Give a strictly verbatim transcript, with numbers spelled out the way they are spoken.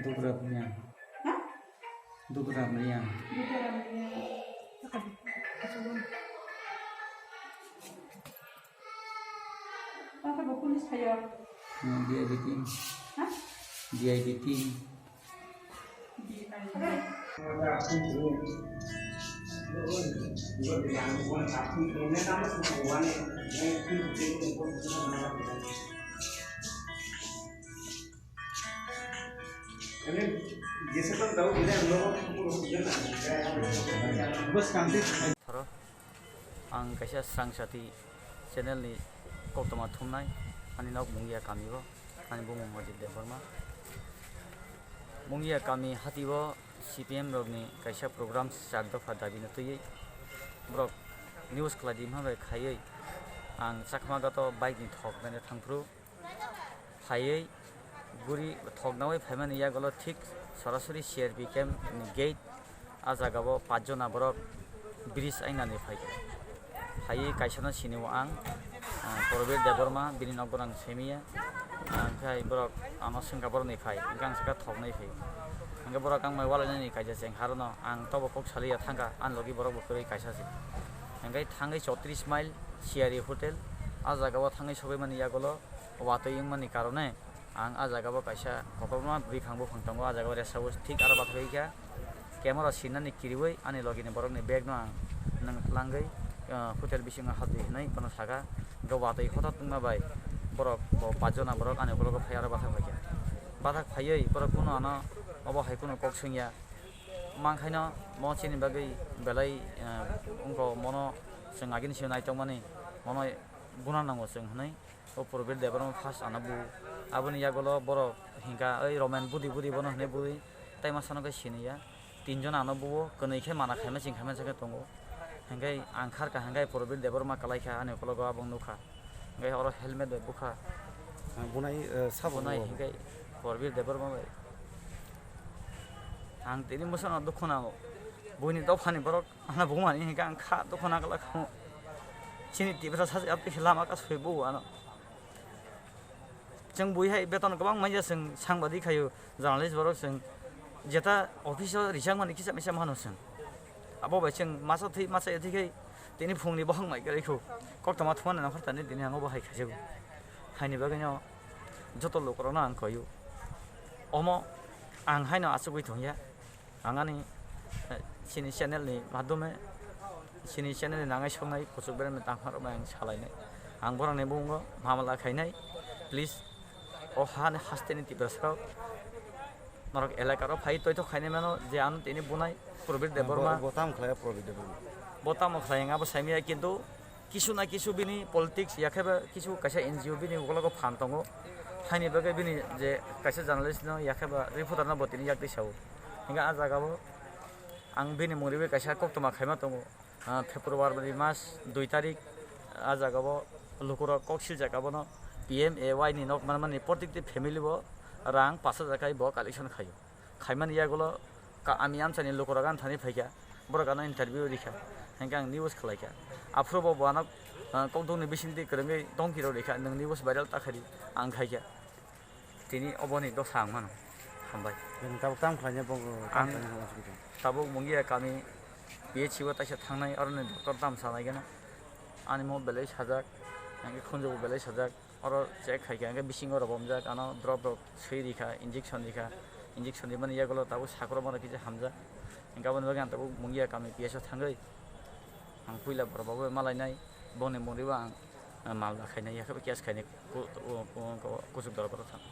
Dubra Miyang. Ha? Dubra Miyang. Dubra Miyang. Apa ba police kaya? Hmm, D I B team. Ha? D I B team. D I B. Tharo, ang kaisa Srangsati channel ni koktwma thumnai, ani nok Mungia kami o, ani bumung Majid Debbarma. Mungia kami hati o C P M rokni kaisa program char dopha dabi no twiwi borok news khlai di hwnba bai khaiwi ang Chakma Ghat o bike ni thok nani thangphuru. Phaiwi guri thoknaui phaimani yagulo thik sorasori C R P camp ni gate, ah jagao pachjona borok bridge ainani phaikha. Phaiwi kaisano sinio ang, ah, Probir Debbarma, bini nokbo ang semiya. Ah, hwnkhe borok ano swngkha borokni phai, hwnkhe ang sakha thoknai phai. Hwnkhe borok ang mai walainani kaisa cheng harono ang tobo kok saliya thangkha, ani logi borok bo kwrwi kaisa se. Hwnkhe thangwi chottrish mile Siyari Hotel, ah jagao thangwi sogwi mani yagulo watwi wngmani karone ang ah jagao kaisa kotorma bwkhang buphang tongo, ah jagao resao thik aro bathai kha camera sinani kiriwi ani logini borokni bag no ang nwng tlangwi, ah, hotel bisingo habdi hinwi bono saka, hwnkhe watwi hothot wngma bai borok bo pachjona borok ani ukologo phai aro bathak phaikha. Bathak phaiwi borok kunu ano obo hai kunu kok swngya, mankhaino mo chini bagwi belai, ah, wngkha mono chwng agini simi naitokmani mono guna nango chwng hinwi. O Probir Debbarma first ano bu. Aboni yagulo borok hingka oi Roman budi budi bono hinwi bui tai masano khe siniya. Tinjon ano buo, kwnwi khe mana khaima ching khaima sakhe tongo. Hingke ang kharka hingke Probir Debbarma kwlaikha ani ukologo abong nukha. Hingke oro helmet bai bukha. Ah, bunai, eh, sabo bunai buo. Hingke Probir Debbarma bai. Ang tini bwsano dukhu nango. Buini dophani borok ano bumani hingke ang kha dukhu nangla khamu. Chini Tiprasa se apni lama ka soi buo ano. Chwng bui hai beton kwbang manya, chwng sangbadik khaio, journalist borok chwng jeta office o rijak mani kisa misa mano chwng. Abo bai chwng masa thwi masa ya thwi khai tini phungni bohong mai kwrwi khu. Koktwma thumani nokhartani tini ang obo hai khaijago. Haini bagwino joto lukurokno ang koio. Omo ang haino achugwi thungya. Ang ani, eh, chini channel ni madhume, chini channel ni nangai songnai kuchuk berem ni tangma rok bai ang salainai. Ang borok ni bumungo mamala khainai. Please, o ha ni haste ni Tiprasa rok, norok elaka rok phai toithok khainai mano je ano tini bunai Probir Debbarma. Bo, bo tamo khlai Probir Debbarma? Bo tamo khlai ang abo saimaya, kintu kisu na kisu bini politics, ya khe ba kisu kaisa N G O bini ukologo phan tongo. Haini bagwi bini je kaisa journalist no, ya khe ba reporter no bo tini yak twi sao. Hingke ah jaga o ang bini mung riwi kaisa koktwma khaima tongo. Ah, February ni mas dui tarik ah jaga o lukurok kok siljak abono P M A Y ni nok manmani protikti family bo rang pash hajar kai bo collection khaio. Khaimani yagulo ka-, ami amchaini lukurok ani thani phaikha, borok ano interview rikha, hingke ang news khwlaikha. Aphuru bo, bo ano, ah, kokdokni bisingtwi kwrwngwi tongkirok rikha, nwng news viral ta khaidi, ang khaikha. Tini oboni dosa ang mano. Hambai. Nwng tabuk tamo khlaina bo, tamo ang khlaina bo, tabuk Mungia kami P H C o taisa thangnai, aroni doctor tamo sanai gana. Ani mo belai sajak, hingke khunjugo belai sajak. Oro check khaikha, hingke bisingo rwbomjak, ano drop rok swi rikha, injection rikha, injection rimani yagulo tabuk sakrok mano kisa hamjak. Hingke aboni bagwi ang tabuk Mungia kami P S o thangwi ang puila borok bo malainai, bongni mungribo ang, ah, mal khainai, yakhe bo case khainai, ku-, ku-, ku-, kuchuk dorok borok thang.